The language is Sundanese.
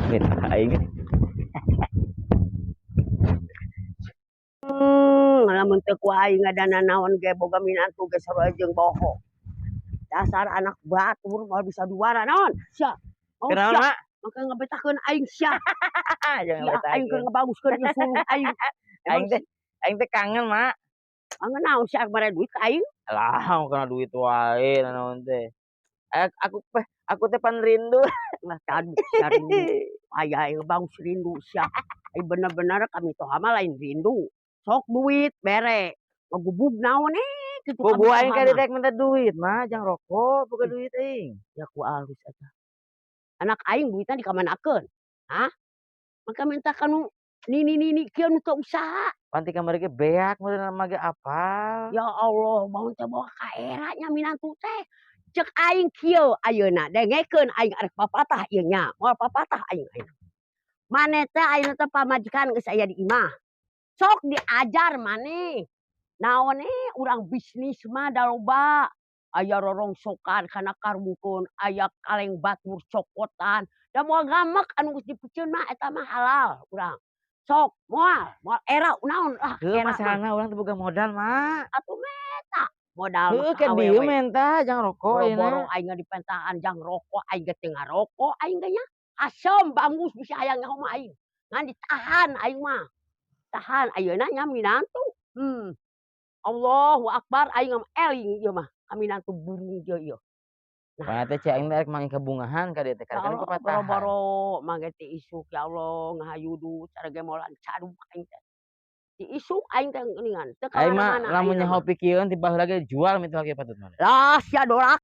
Minta aing. Lamun teu ku aing ngadana naon ge boga minantu ge sarua jeung bohong. Dasar anak batur moal bisa diwara naon sia. Oh Kunaon, sia. Mak? Maka ngabetakeun aing sia. Jangan Sia aing keur ngabetakeun. Ngabaguskeun ieu suluh aing. Aing teh aing teh kangen, Mak. Kangen naon sia bare duit ka aing? Lah, kana duit wae naon teh. Aku teh pan rindu. Lah tadi sia rindu. Aya aing bagus rindu sia. Ai bener-bener kami toha mah lain rindu. Sok duit bere. Ngagubug naon kitu kami Bobo aing toha ka mah. rek minta duit, Mak, jang rokok boga duit aing. Ya ku alus eta. Anak aing duitna dikamanakeun? Hah? Maka minta kanu nini-nini kieu nu teu usaha. Pan ti kamari ge beak meureun mah ge apal. Ya Allah, bangun teh bawa ka era nya minantu teh. Cek aing kieu ayeuna, dengekeun aing arek papatah ieu nya, moal papatah aing ayeuna. Maneh teh ayeuna teh pamajikan geus aya di imah. Sok diajar maneh. Naon urang bisnis mah da loba. Aya rorongsokan kana karungkeun, aya kaleng batur cokotan, da moal ngamek anu geus dipiceun mah eta mah halal urang. Sok moal, moal era naon lah Heuh, era mah. Masalahna urang teu boga modal, Mak. Atuh meta modal mah Heuh, ka ke dieu awewe. Menta jang rokok Boro-boro ayeuna. Aing dipentaan jang rokok, aing ge teu ngarokok aing ge nya. Asem bangus bisa hayang nyaho mah aing. Ngan ditahan aing mah. Tahan ayeuna nya minantu. Allahu akbar, aing mah eling ieu mah ka minantu burung ieu ieu. Nah, teh cek aing teh rek manggih kabungahan ka dieu teh Ya kan Allah, kepatahan. Boro-boro mangge ti isuk ya Allah ngahayudu cara ge moal caduk aing teh. Ti isuk aing teh geuningan teu ka Aing mah mana-mana lamun ayeuna nyaho mah. pikieun ti baheula ge jual mitoha ge patut mah. Lah sia doraka.